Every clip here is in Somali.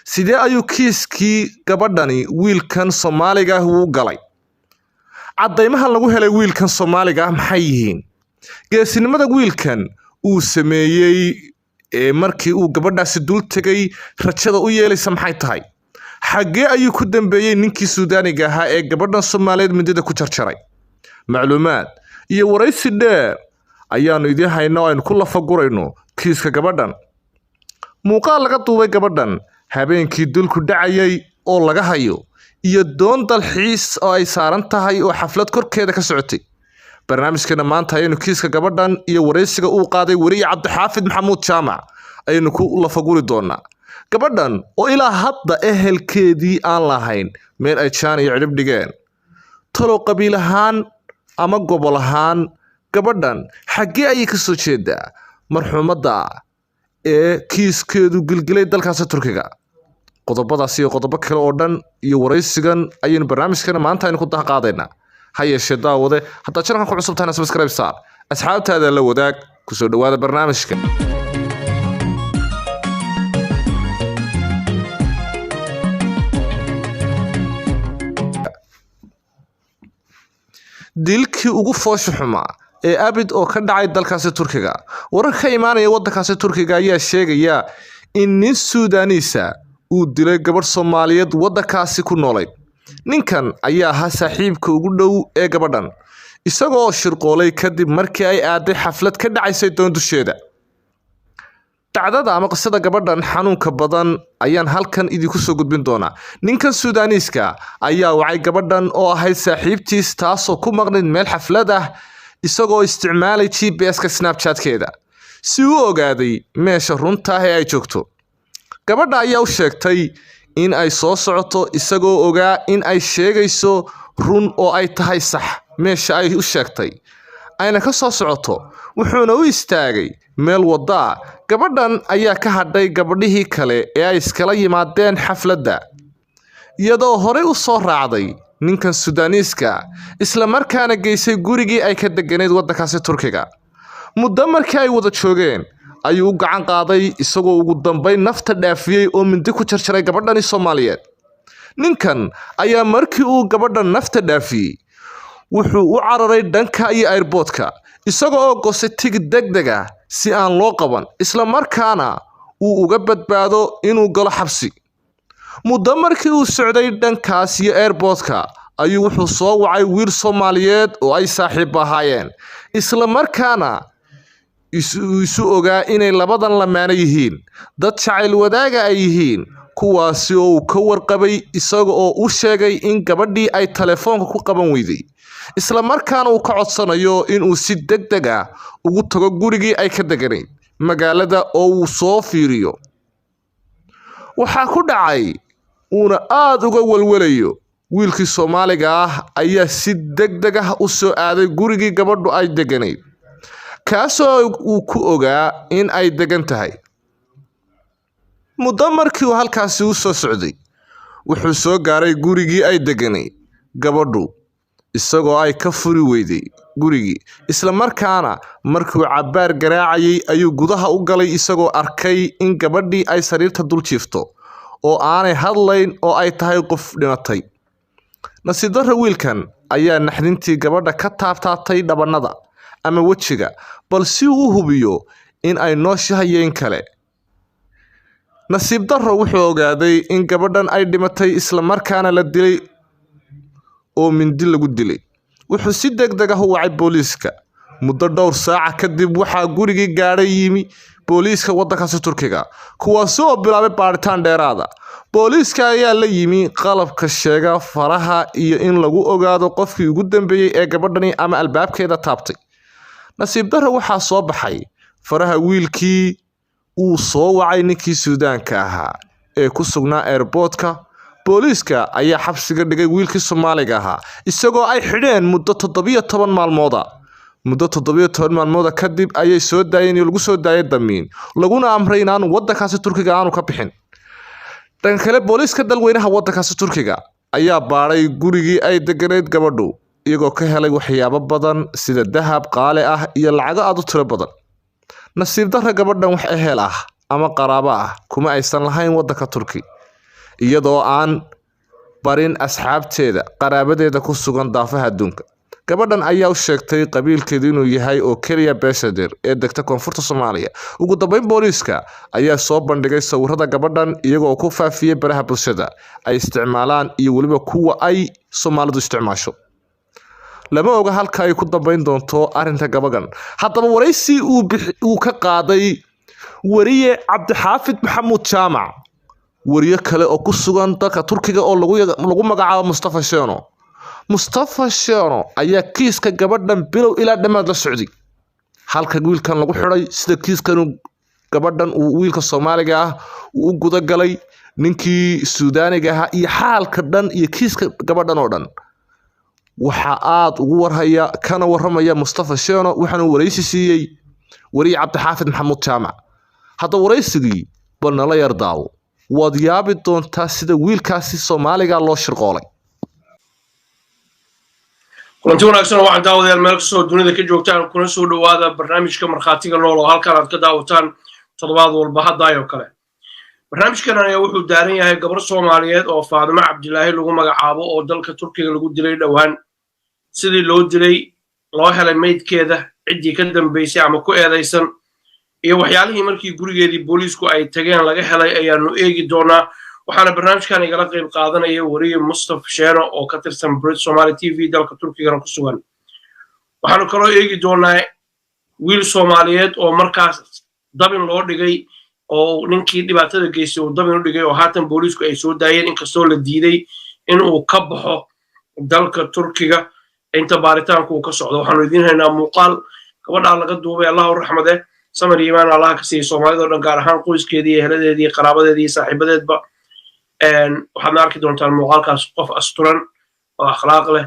Sidee ayuu kiiskii gabadhani wiilkan Soomaaliga ah uu galay? Caddaymaha lagu helay wiilkan Soomaaliga ah maxay yihiin? Geesinimada wiilkan uu sameeyey ee markii uu gabadhaasi dul tegay rajada u yeelaysa maxay tahay? Xaggee ayuu ku dambeeyey ninkii Suudaaniga ahaa ee gabadhan Soomaaliyeed mindida ku jarjaray? Macluumaad iyo waraysi dheer ayaanu idiin haynaa oo aynu ku lafagurayno kiiska gabadhan. Muuqaal laga duubay gabadhan habeenkii dulku dhacayay oo laga hayo, iyo doon dalxiis oo ay saaran tahay oo xaflad korkeeda ka socotay. Barnaamijkeena maanta ayaynu kiiska gabadhan iyo waraysiga uu qaaday weriye Cabdixaafid Maxamuud Jaamac ayaynu ku lafaguri doonaa. Gabadhan oo ilaa hadda ehelkeedii aan lahayn meel ay jaan iyo cidhib dhigeen. Talow qabiil ahaan ama gobol ahaan gabadhan xaggee ayay ka soo jeedaa marxuumadda ee kiiskeedu gilgilay dalkaasi Turkiga? Qodobadaas iyo qodobo kale oo dhan iyo waraysigan ayaynu barnaamijkeena maanta aynu ku dahqaadaynaa. Ha yeeshee daawade, haddaad channelkan ku cusub tahayna subscribe saar, asxaabtaada la wadaag, kusoo dhawaada barnaamijka. Dilkii ugu foosha xumaa ee abid oo ka dhacay dalkaasi Turkiga. Warar ka imaanaya waddankaasi Turkiga ayaa sheegaya in nin Suudaaniisa uu dilay gabadh Soomaaliyeed waddankaasi ku noolayd. Ninkan ayaa ahaa saaxiibka ugu dhow ee gabadhan, isagoo shirqoolay kadib markii ay aaday xaflad ka dhacaysay doon dusheeda. Dhacdada ama qisada gabadhan xanuunka badan ayaan halkan idinku soo gudbin doonaa. Ninkan Suudaaniiska ayaa wacay gabadhan oo ahayd saaxiibtiis, taasoo ku maqnayd meel xaflad ah, isagoo isticmaalay GPS-ka Snapchat-keeda si uu ogaaday meesha runta ah ee ay joogto. Gabadha ayaa u sheegtay in ay soo socoto, isagoo ogaa in ay sheegayso run oo ay tahay sax meesha ay u sheegtay ayna ka soo socoto, wuxuuna u istaagay meel waddo ah. Gabadhan ayaa ka hadhay gabadhihii kale ee ay iskala yimaadeen xafladda, iyadoo horey u soo raacday ninkan Suudaaniiska, isla markaana geysay gurigii ay ka deganayd waddankaasi Turkiga. Muddo markii ay wada joogeen ayuu u gacan qaaday, isagoo ugu dambeyn nafta dhaafiyey oo mindi ku jarjaray gabadhani Soomaaliyeed. Ninkan ayaa markii uu gabadhan nafta dhaafiyey wuxuu u cararay dhanka iyo airportka, isaga oo goostay tigidh degdeg ah si aan loo qaban, isla markaana uu uga badbaado inuu galo xabsi. Muddo markii uu socday dhankaas iyo airportka ayuu wuxuu soo wacay wiil Soomaaliyeed oo ay saaxiib ahaayeen, isla markaana isu ogaa inay labadan lamaane yihiin, dad jacayl wadaaga ay yihiin, kuwaasi oo uu ka warqabay, isaga oo u sheegay in gabadhii ay telefoonka ku qaban weyday, isla markaana uu ka codsanayo inuu si degdeg ah ugu tago gurigii ay ka deganayd magaalada oo uu soo fiiriyo. Waxaa ku dhacay uuna aad uga welwelayo. Wiilkii Soomaaliga ah ayaa si degdeg ah u soo aaday gurigii gabadhu ay deganayd, kaasoo uu ku ogaa in ay degan tahay. Muddo markii uu halkaasi u soo socday wuxuu soo gaaray gurigii ay deganayd gabadhu, isagoo ay ka furi weyday gurigii, isla markaana markuu cabbaar garaacayay ayuu gudaha u galay, isagoo arkay in gabadhii ay sariirta dul jiifto oo aanay hadlayn oo ay tahay qof dhimatay. Nasiib darro, wiilkan ayaa naxdintii gabadha ka taabtaabtay dhabanada ama wejiga, bal si uu u hubiyo in ay nooshahay iyo in kale. Nasiib darro, wuxuu ogaaday in gabadhan ay dhimatay, isla markaana la dilay oo mindi lagu dilay. Wuxuu si degdeg ah u wacay booliiska. Muddo dhowr saaca kadib waxaa gurigii gaadhay yimi booliiska waddankaasi Turkiga, kuwaasi oo bilaabay baadhitaan dheeraada. Booliiska ayaa la yimi qalabka sheega faraha iyo in lagu ogaado qofkii ugu dambeeyey ee gabadhani ama albaabkeeda taabtay. Nasiib darro, waxaa soo baxay faraha wiilkii uu soo wacay ninkii Suudaanka ahaa ee ku sugnaa airportka. Booliiska ayaa xabsiga dhigay wiilkii Soomaaliga ahaa, isagoo ay xidheen muddo 17 maalmooda. Muddo 17 maalmooda kadib ayay soo daayeen iyo lagu soo daayay damiin, laguna amray in aanu waddankaasi Turkiga aanu ka bixin. Dhanka kale, booliiska dalweynaha waddankaasi Turkiga ayaa baadhay gurigii ay deganayd gabadhu, iyagoo ka helay waxyaabo badan sida dahab qaali ah iyo lacago aad u tiro badan. Nasiib darra, gabadhan wax ehel ah ama qaraabo ah kuma aysan lahayn waddanka Turki. iyadoo aan barin asxaabteeda, qaraabadeeda ku sugan daafaha adduunka. Gabadhan ayaa u sheegtay qabiilkeedu inuu yahay oo keliya beesha Dir ee degta koonfurta Soomaaliya. Ugu dambeyn, booliiska ayaa soo bandhigay sawirada gabadhan iyagoo ku faafiyey baraha bulshada ay isticmaalaan iyo weliba kuwa ay Soomaalidu isticmaasho. Lama oga halka ay ku dambeyn doonto arrinta gabadhan. Haddaba waraysi uu ka qaaday wariye Cabdixaafid Maxamuud Jaamac, wariye kale oo ku sugan dalka Turkiga oo lagu magacaabo Mustafa Sheno. Mustafa Sheno ayaa kiiska gabadhan bilow ilaa dhammaad la socday, halka wiilkan lagu xidhay, sida kiiskan gabadhan uu wiilka Soomaaliga ah uu u guda galay, ninkii Suudaaniga ahaa iyo xaalka dhan iyo kiiska gabadhan oo dhan. Waxaa aada ugu warhaya kana waramaya Mustafa Sheno, waxaana waraysi siiyey wariye Cabdixaafid Maxamuud Jaamac. Hadda waraysigii bal nala yar daawo, waad yaabi doontaa sida wiilkaasi Soomaaliga loo shirqoolay. Kulanti wanaagsan oo waxaan daawadayaal meel kastoo dunida ka joogtaan, kuna soo dhowaada barnaamijka Markhaatiga Nool oo halkan aad ka daawataan toddobaad walba haddaayoo kale. Barnaamijkan ayaa wuxuu daaran yahay gabar Soomaaliyeed oo Faadimo Cabdilaahi lagu magacaabo oo dalka Turkiga lagu dilay dhowaan. Sidii loo dilay, loo helay maydkeeda, ciddii ka dambaysay ama ku eedaysan iyo waxyaalihii markii gurigeedii booliisku ay tageen laga helay ayaanu eegi doonaa. Waxaana barnaamijkan igala qayb qaadanaya wariye Mustaf Sheeno oo ka tirsan Brit Somali TV, dalka Turkigana ku sugan. Waxaanu kaloo eegi doonaa wiil Soomaaliyeed oo markaas dabin loo dhigay oo ninkii dhibaatada geystay uu dabin u dhigay oo haatan booliisku ay soo daayeen, inkastoo la diiday in uu ka baxo dalka Turkiga inta baaritaanku uu ka socdo. Waxaanu idiin haynaa muuqaal gabadhaa laga duubay. Allah u raxmade, samar iimaan Allah ka siiyey Soomaalida o dhan, gaar ahaan qoyskeedii iyo eheladeedii iyo qaraabadeedii iyo saaxiibadeedba. Waxaadna arki doontaan muuqaalkaas qof asturan oo akhlaaq leh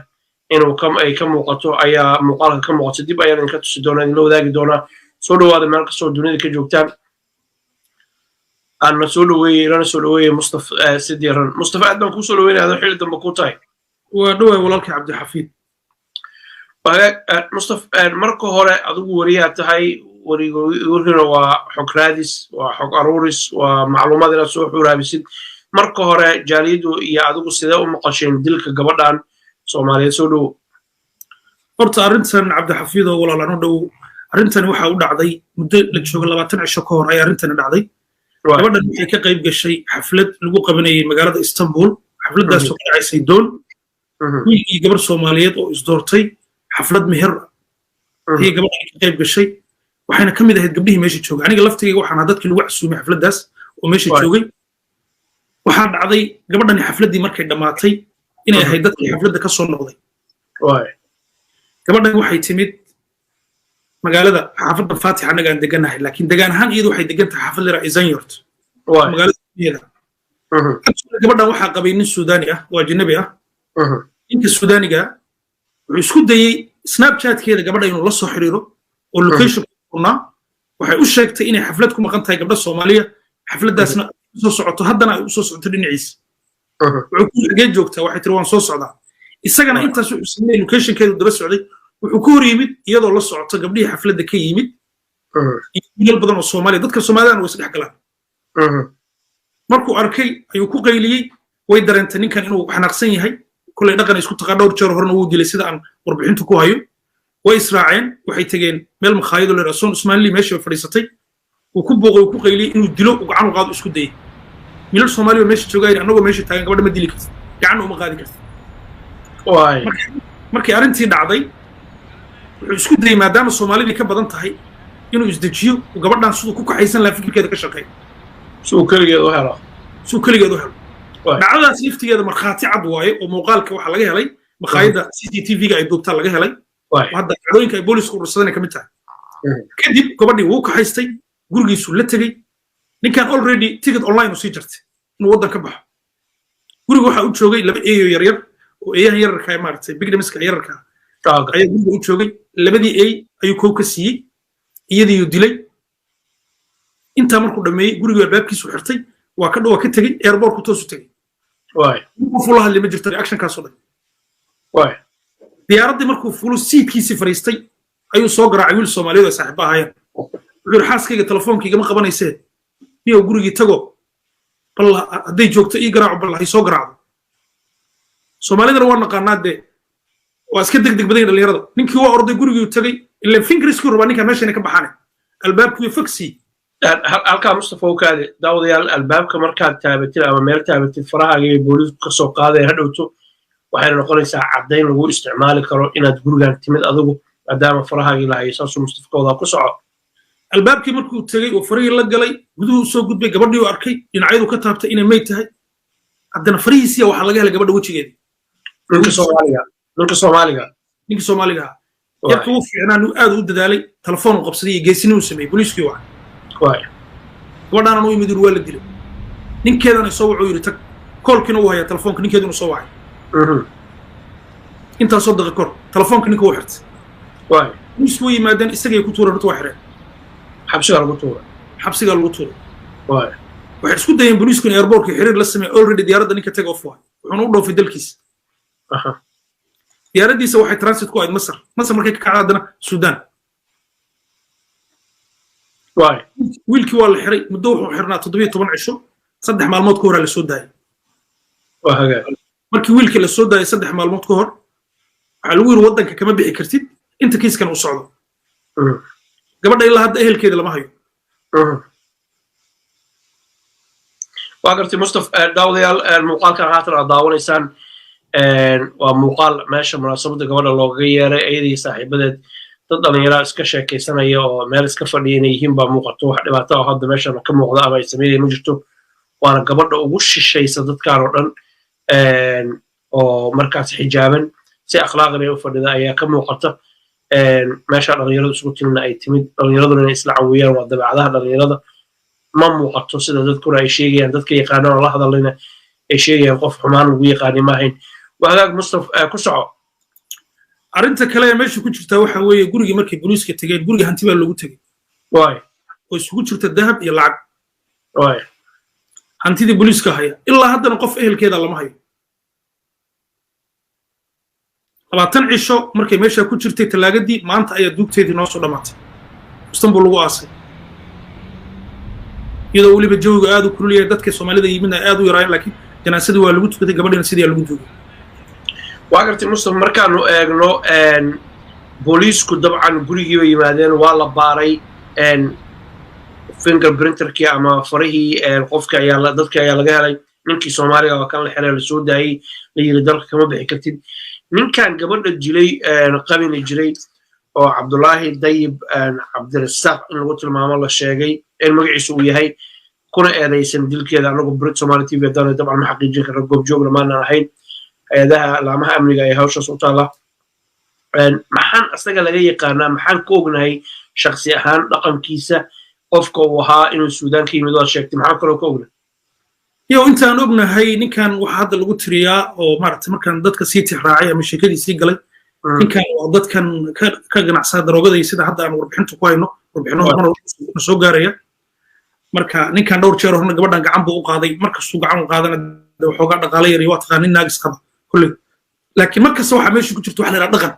inuu ay ka muuqato ayaa muuqaalka ka muuqato. Dib ayaan idinka tusi doonaa, idinla wadaagi doonaa. Soo dhowaada meel kastoo dunida ka joogtaan. Aanna soo dhoweeyey, ilana soo dhoweeyey Mustaf Sidiiran. Mustafa, aad baan kuu soo dhoweynaya, adoo xilli dambe ku tahay. Waa dhoway, walaalkii Cabdixafiid. Mustaf, marka hore adigu wariyaa tahay, wariguna waa xog raadis, waa xog aruuris, waa macluumaad inaad soo xuraabisid. Marka hore jaaliyaddu iyo adigu sidee u maqasheen dilka gabadhan Soomaaliyeed? Soo dhowo. Horta arrintan, Cabdixafiid oo walaal aan u dhow, arrintani waxa u dhacday muddo la joogo 20 cisho ka hor ayay arrintani dhacday. Gabadhan waxay ka qayb gashay xaflad lagu qabanayay magaalada Istanbul, xafladdaasoo ka dhacaysay doon. Wiil iyo gabar Soomaaliyeed oo isdoortay, xaflad meher ayay gabadhan ka qayb gashay, waxayna ka mid ahayd gabdhihii meesha joogay. Aniga laftigayga waxaan ahaa dadkii lagu casuumay xafladdaas oo meesha joogay. Waxaa dhacday gabadhani xafladdii markay dhammaatay inay ahayd dadkii xafladda ka soo noqday. Gabadhan waxay timid magaalada xaafadda Faatix annaga aan degannahay, laakiin degaan ahaan iyadu waxay degan tahay xaafad lera Izanyort, magaalada. Gabadhan waxaa qabay nin Suudaani ah oo ajnabi ah. Ninka Suudaaniga wuxuu isku dayey Snapchatkeeda gabadha inuu la soo xiriiro oo location furnaa. Waxay u sheegtay inay xaflad ku maqan tahay gabdha Soomaaliya, xafladdaasna soo socoto, haddana ay u soo socoto dhinaciisa. Wuxuu ku xagee joogtaa? Waxay tiri waan soo socdaa. Isagana intaas wuxuu sameeyey locationkeedu daba socday. Wuxuu ku hor yimid iyadoo la socoto gabdhihii xafladda ka yimid iyo wiilal badan oo Soomaaliya. Dadka Soomaalidana way isdhex galaan. Markuu arkay ayuu ku qayliyey. Way dareentay ninkan inuu xanaaqsan yahay. Kolley dhaqan isku taqaa, dhowr jeer horena wuu dilay sida aan warbixintu ku hayo. Way israaceen, waxay tegeen meel makhaayado la Son Usmaanli. Meeshii bay fadhiisatay. Wuu ku booqay, uu ku qayliyey, inuu dilo uu gacan u qaado isku dayey. Wiilal Soomaaliya meesha joogaa, annagoo meesha taagan gabadha ma dili kartid, gacanna uma qaadi kartid. Markii arrintii dhacday wuxuu isku dayey, maadaama Soomaalidii ka badan tahay, inuu isdejiyo uu gabadhan siduu ku kaxaysan lahaa fikirkeeda ka shaqeeyo. Si uu keligeed u helo. Si uu keligeed u helo. Dhacdadaas laftigeeda markhaati cad waaye oo muuqaalka waxaa laga helay makhaayadda CCTV-ga ay duubtaa laga helay. Hadda dhacdooyinka ay boolisku urursadeen ka mid tahay. Kadib gabadhii wuu kaxaystay, gurigiisuu la tegey. Ninkan already ticket online uu sii jartay inuu waddan ka baxo. Guriga waxaa u joogay laba eeyo yaryar oo eeyahan yararka, maaragtay, bigdamiska yararka ayaa guriga u joogay. Labadii ey ayuu kow ka siiyey, iyadiiyuu dilay. Intaa markuu dhameeyey gurigii albaabkiisu xirtay, waa ka waa ka tegey, airportku toosu tegey. Qof ula hadlay ma jirto reactionkaasoo dhan. Diyaaraddii markuu fulo, seatkiisii fadhiistay, ayuu soo garaacay wiil Soomaaliyeed oo saaxiiba ahaayeen. Wuxuu yidhi xaaskayga telefoonka igama qabanaysee, niyow gurigii tago. Bal hadday joogto ii garaaco, bal hay soo garaacdo. Soomaalidana waa naqaanaa dee, waa iska deg deg badan dhalinyarada. Ninkii waa orday, gurigii tagay, ilan fingerskii rabaa ninkan meesha inay ka baxaan, albaabkii fagsii. Halkaa Mustafa u kaade. Daawadayaal, albaabka markaad taabatid ama meel taabatid, farahaaga iyo booliisku ka soo qaadaya hadhowto, waxayna noqonaysaa caddayn lagu isticmaali karo inaad gurigan timid adigu, maadaama farahaagii la hayo. Saasuu Mustafa ka wadaa. Ku soco. Albaabkii markuu tegey oo farihii la galay, guduhu usoo gudbay, gabadhii u arkay, dhinacyadu ka taabtay inay meyd tahay. Haddana farihiisiya waxaa laga helay gabadha wejigeedii. Ninka Soomaaliga, ninka Soomaaliga? Ninkii Soomaaliga ahaa. Yarka wuu fiicnaa, uu aad u dadaalay, telefoon uu qabsaday iyo geesini uu sameeyey, booliiskii wacay. Gabadhaanan u yimid, waa la dilay. Ninkeedana soo wuxuu yidhi tag, koolkiina uu hayaa, telefoonka ninkeeduna soo wacay intaasoo daqiiq kor, telefoonka ninka uu xirtay. Booliisku way yimaadeen, isagay ku tuureen, horta waa xireen. Xabsigaa lagu tuuray? Xabsigaa lagu tuuray. Waxay isku dayeen booliisku in airportka xiriir la sameey. Already diyaaradda ninka take off waay, wuxuuna u dhoofay dalkiisa. Diyaaraddiisa waxay transit ku ahayd Masar. Masar markay ka kacda, haddana Suudaan. Wiilkii waa la xiray muddo, wuxuu xirnaa 17 cisho. 3 maalmood ka horaa la soo daayay. Markii wiilkii la soo daayay 3 maalmood ka hor, waxaa lagu yiri waddanka kama bixi kartid inta kiiskan uu socdo. Gabadha ilaa hadda ehelkeeda lama hayo. Waa gartay, Mustaf. Daawadayaal, muuqaalkan haatan aad daawanaysaan waa muuqaal meesha munaasabadda gabadha loogaga yeeray, iyadii saaxiibadeed. Dad dhallinyaraa iska sheekaysanaya oo meel iska fadhiya inay yihiin baa muuqato. Wax dhibaato oo hadda meeshan ka muuqda ama ay sameynaya ma jirto. Waana gabadha ugu shishaysa dadkan oo dhan, oo markaas xijaaban, si akhlaaqina u fadhida ayaa ka muuqata. Meesha dhalinyaradu isugu timidna ay timid, dhalinyaraduna inay isla cawiyaan waa dabeecadaha dhalinyarada. Ma muuqato sida dadkuna ay sheegayaan, dadka yaqaanaan oo la hadallayna ay sheegayaan, qof xumaan lagu yaqaani maahayn. Waa hagaag, Mustaf, ku soco. Arrinta kale ee meesha ku jirtaa waxa weeye, gurigii markay booliiska tegeen, guriga hanti baa loogu tegey oo isugu jirta dahab iyo lacag. Hantidii booliiska haya, ilaa haddana qof ehelkeeda lama hayo. 20 cisho markay meesha ku jirtay talaagadii, maanta ayaa duugteedii noo soo dhammaatay, Istanbul lagu aasay, iyadoo weliba jawigu aad u kulul yahay, dadka Soomaalida yimidna aad u yaraayeen, laakiin janaasadii waa lagu tukaday, gabadhina sidii lagu duugay. Waa gartay, Mustaf. Markaanu eegno booliisku dabcan gurigii bay yimaadeen, waa la baaray, finger printerkii ama farihii qofka ayaa dadka ayaa laga helay. Ninkii Soomaaliga waa kan la xiray, lasoo daayey, la yiri dalka kama bixi kartid. Ninkan gabadha dilay, qabina jiray, oo Cabdulaahi Dayib Cabdirasaaq in lagu tilmaamo la sheegay in magaciisu uu yahay, kuna eedaysan dilkeeda, anagu Brit Somali TV haddana dabcan ma xaqiijin karna, goobjoogna maanan ahayn, hay-adaha laamaha amniga ee hawshaas u taalla. Maxaan asaga laga yaqaanaa? Maxaan ka ognahay shaksi ahaan dhaqankiisa, qofka uu ahaa, inuu Suudaan ka yimid waad sheegtay, maxaan kaloo ka ognahay? Iyo intaan ognahay, ninkan waxaa hadda lagu tiriyaa oo maaragtay markaan dadka sii tixraacay ama sheekadii sii galay, ninkan waa dadkan ka ganacsada daroogada iyo sida hadda aan warbixinta ku hayno, warbixino hormar na soo gaaraya. Marka ninkan dhowr jeer horna gabadhan gacan buu u qaaday. Markastuu gacan u qaadana waxoogaa dhaqaale yar iyo waa taqaan nin naagis qaba kulley, laakiin mar kasta waxaa meesha ku jirta waxa la yidhaha dhaqan.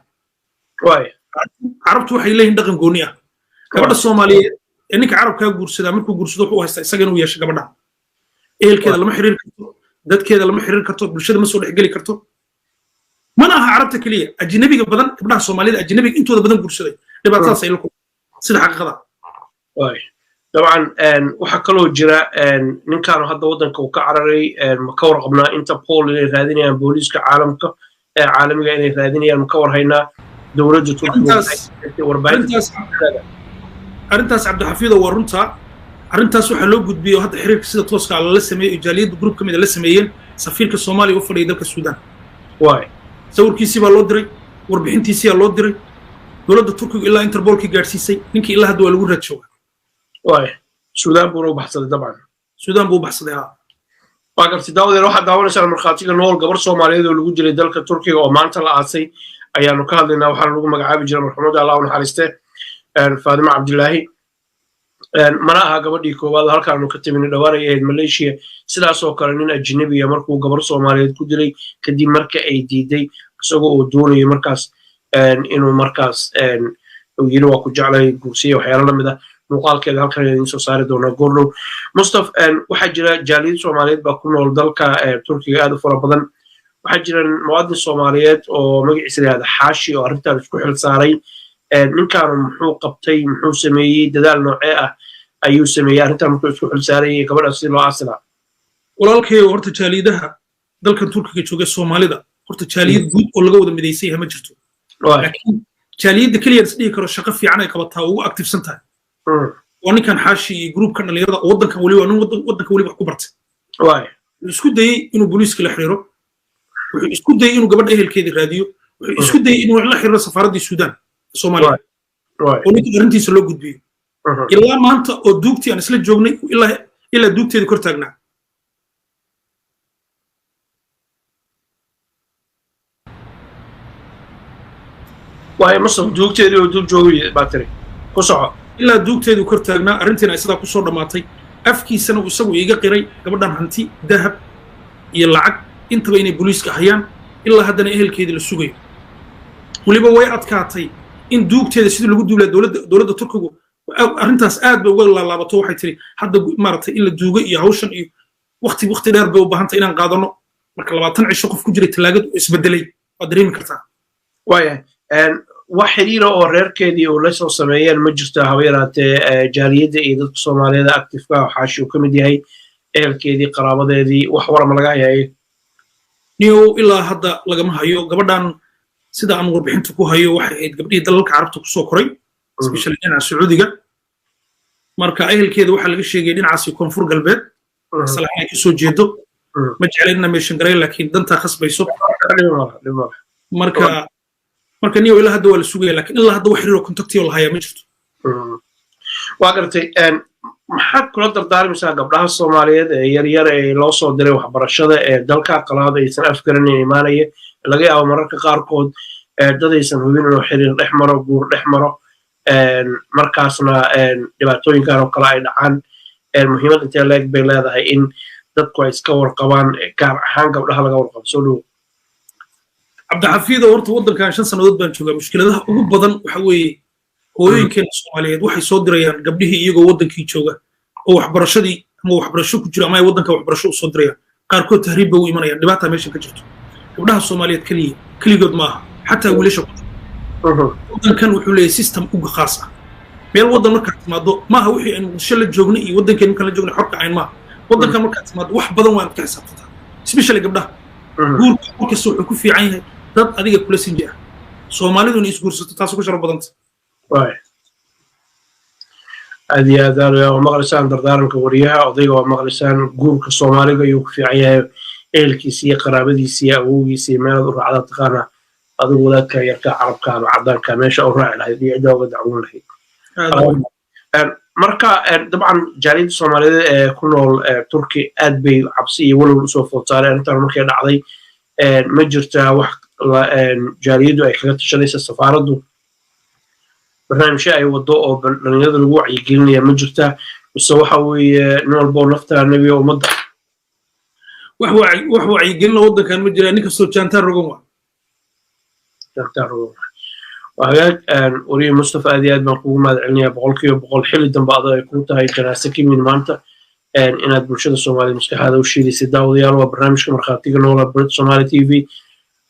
Carabtu waxay leeyihin dhaqan gooni ah. Gabadha Soomaaliyeed ee ninka carabkaa guursadaa, markuu guursado wuxuu haystaa isaga inuu yeesho gabadha. Ehelkeeda lama xiriiri karto, dadkeeda lama xiriiri karto, bulshada ma soo dhexgeli karto. Mana aha carabta keliya, ajnabiga badan, gabdhaha Soomaalida ajnabiga intooda badan guursaday dhibaatadaas ay la kulmaan sida xaqiiqada. Dabcan waxaa kaloo jira ninkaanu hadda waddanka uu ka cararay. Ma ka warqabnaa Interpol inay raadinayaan, booliiska caalamka ee caalamiga inay raadinayaan? Ma ka warhaynaa dowladda Turkiga? Arrintaas, Cabdixafiido, waa runta. Arrintaas waxaa loo gudbiyey oo hadda xiriirka sida tooska lala sameeyey oo jaaliyadda group ka mid a la sameeyeen safiirka Soomaaliya u fadhiyay dalka Suudaan. Sawirkiisii baa loo diray, warbixintiisiyaa loo diray dowladda Turkigu, ilaa Interpolkii gaadhsiisay. Ninkii ilaa hadda waa lagu raad joogaa. Suudaan buuna u baxsaday dabcan. Suudaan buu u baxsaday, haa. Waa gartay. Daawadeen, waxaad daawanaysaan Markhaatiga Nool. Gabar Soomaaliyeed oo lagu jiray dalka Turkiga oo maanta la aasay ayaanu ka hadlaynaa. Waxaana lagu magacaabi jiray marxuumadda, Allah u naxariiste, Faadimo Cabdilaahi. Mana aha gabadhii koowaad halkaanu ka timini. Dhowaan ay ahayd Malaysia, sidaasoo kale nin ajnabiya markuu gabar Soomaaliyeed ku dilay kadib marka ay diiday, isagoo oo doonayo markaas inuu markaas uu yiri waa ku jeclay, guursiya, waxyaalo la mid ah. Muuqaalkeeda halkan idiin soo saari doonaa goordhow. Mustaf, waxaa jira jaaliyad Soomaaliyeed baa ku nool dalka Turkiga aad u fara badan. Waxaa jira muwaadin Soomaaliyeed oo magaciisa la yihahda Xaashi oo arrintan isku xil saaray. Ninkaanu muxuu qabtay, muxuu sameeyey, dadaal noocee ah ayuu sameeyey arrintan markuu isku xil saarayay gabadha si loo aasilaa? Walaalkayo, horta jaaliyadaha dalkan Turkiga jooga Soomaalida, horta jaaliyad guud oo laga wada midaysan yahay ma jirto, laakiin jaaliyadda keliya is dhihi karo shaqo fiican ay qabataa, ugu active-san tahay, waa ninkan Xaashi iyo group-ka dhalinyarada oo waddankan weli waa nin waddanka weli wax ku bartay. Wuxuu isku dayey inuu booliiska la xiriiro, wuxuu isku dayey inuu gabadha ehelkeedii raadiyo, wuxuu isku dayey inuu la xiriiro safaaraddii Suudaan Soomaaliya oo ninka arrintiisa loo gudbiyo. Ilaa maanta oo duugtii aan isla joognay, ilaa duugteedii kor taagnaa. Waay Mustaf, duugteedii oo duug joogay baa tiri, ku soco. Ilaa duugteedii kor taagnaa, arrintiina ay sidaa kusoo dhammaatay. Afkiisana uu isagu iiga qiray gabadhan hanti, dahab iyo lacag intaba inay booliiska hayaan, ilaa haddana ehelkeedii la sugayo. Weliba way adkaatay in duugteeda sidii lagu duulaa. Dowladda Turkigu arrintaas aad bay uga laalaabato. Waxay tiri hadda maaragtay in la duugo iyo hawshan iyo waqti dheer bay u baahantay inaan qaadano. Marka 20 cisho qof ku jiray talaagad oo isbedelay waad dareemi kartaa. Waayahay, wax xiriira oo reerkeedii uu la soo sameeyeen ma jirto haba yaraatee? Jaaliyadda iyo dadka Soomaaliyeed active-ka oo Xaashi uu ka mid yahay, ehelkeedii, qaraabadeedii, wax warama laga hayay? Niyow, ilaa hadda lagama hayo. Gabadhan sida aan warbixinta ku hayo waxay ahayd gabdhihii dalalka Carabta kusoo koray, especially dhinaca Sacuudiga. Marka ehelkeeda waxaa laga sheegay dhinacaasi Koonfur Galbeed asalahaan ay kasoo jeedo. Ma jeclayn inaan meeshan garay, laakiin dantaa khasbayso. Marka niyow, ilaa hadda waa la sugaya, laakiin ilaa hadda wax xiriir oo contact-iyo la hayaa ma jirto. Waa gartay. Maxaad kula dardaarmaysaa gabdhaha Soomaaliyeed ee yaryar ee loo soo diray waxbarashada ee dalka qalaad aysan afgaranayn imaanaya, laga yaabo mararka qaarkood dad aysan hubin inuu xiriir dhex maro, guur dhex maro, markaasna dhibaatooyinkan oo kale ay dhacaan? Muhiimad intee leeg bay leedahay in dadku ay iska warqabaan, gaar ahaan gabdhaha laga warqabo? Soo dhowo. Cabdixafiido, horta waddankan 5 sannadood baan joogaa. Mushkiladaha ugu badan waxa weeye hooyooyinkeena Soomaaliyeed waxay soo dirayaan gabdhihii iyagoo waddankii jooga oo waxbarashadii ama waxbarasho ku jira ama ay waddanka waxbarasho u soo dirayaan. Qaarkood tahriib bay u imanayaan. Dhibaataa meesha ka jirto gabdhaha Soomaaliyeed keliya keligood maaha, xataa wiilasha ku jira. Waddankan wuxuu leeyahay system uga khaas ah. Meel waddan markaad timaado maaha wixii aynu Muqdisho la joognay iyo waddankeen markaan la joognay xorka ayn maaha. Waddankan markaad timaado wax badan waa inaad ka xisaabtataa, especially gabdhaha. Guurka markasta wuxuu ku fiican yahay dad adiga kula sinji ah. Soomaalidu inay isguursato taasoo ka sharaf badanta. Aad iyo aad aad waa maqlaysaan dardaaranka wariyaha odayga, waa maqlaysaan. Guurka Soomaaliga ayuu ku fiican yahay, ehelkiisa iyo qaraabadiisa iyo awowgiisa iyo meelaad u raacdaa taqaana adigu, wadaadka yarka Carabka ama cadaanka meesha u raaci lahayd iyo ciddaa uga dacwoon lahayd. Marka dabcan jaaliyadda Soomaaliyeed ee ku nool Turki aad bay cabsi iyo walwal usoo food saaray arrintan markay dhacday. Ma jirtaa wax jaaliyaddu ay kaga tashanaysa? Safaaraddu barnaamijyo ay wado oo dhalinyarada lagu wacyigelinaya ma jirtaa, mise waxa weeye nin walbo nafta nebiga ummadda? Wax wacyigelina waddankan ma jiraa. Nin kastoo jaantaan rogan waa. Jaantaan rogan waa. Hagaag, wariye Mustafa, aad iyo aad baan kugu mahad celinayaa 100%. Xilli dambe adoo ay kuu tahay janaase ka yimid maanta inaad bulshada Soomaaliya maskaxaada u shiidaysay. Daawadayaal, waa barnaamijka Markhaatiga Noola, Brit Somali TV.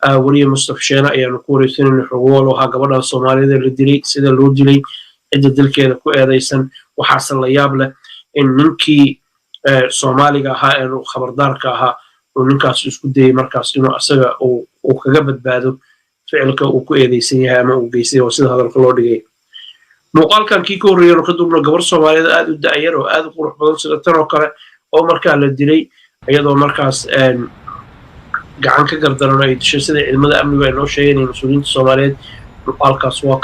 Wariye Mustaf Sheena ayaanu ku wareysanayna, xogowaal ahaa gabadhan Soomaaliyeed ee la dilay, sida loo dilay, cidda dilkeeda ku eedaysan. Waxaase la yaab leh in ninkii Soomaaliga ahaa ee khabardaarka ahaa uu ninkaas isku dayey markaas inuu asaga uu kaga badbaado ficilka uu ku eedeysan yahay ama uu geystay, oo sida hadalka loo dhigay. Muuqaalkan kii ka horreeyay ka duubno gabar Soomaaliyeed aad u da'yar oo aad u qurux badan sida tan oo kale oo markaa la dilay iyadoo markaas gacan ka gardaran ay dishay, sida ciidamada amnigu ay noo sheegeen iyo mas-uuliyiinta Soomaaliyeed. Muuqaalkaas waa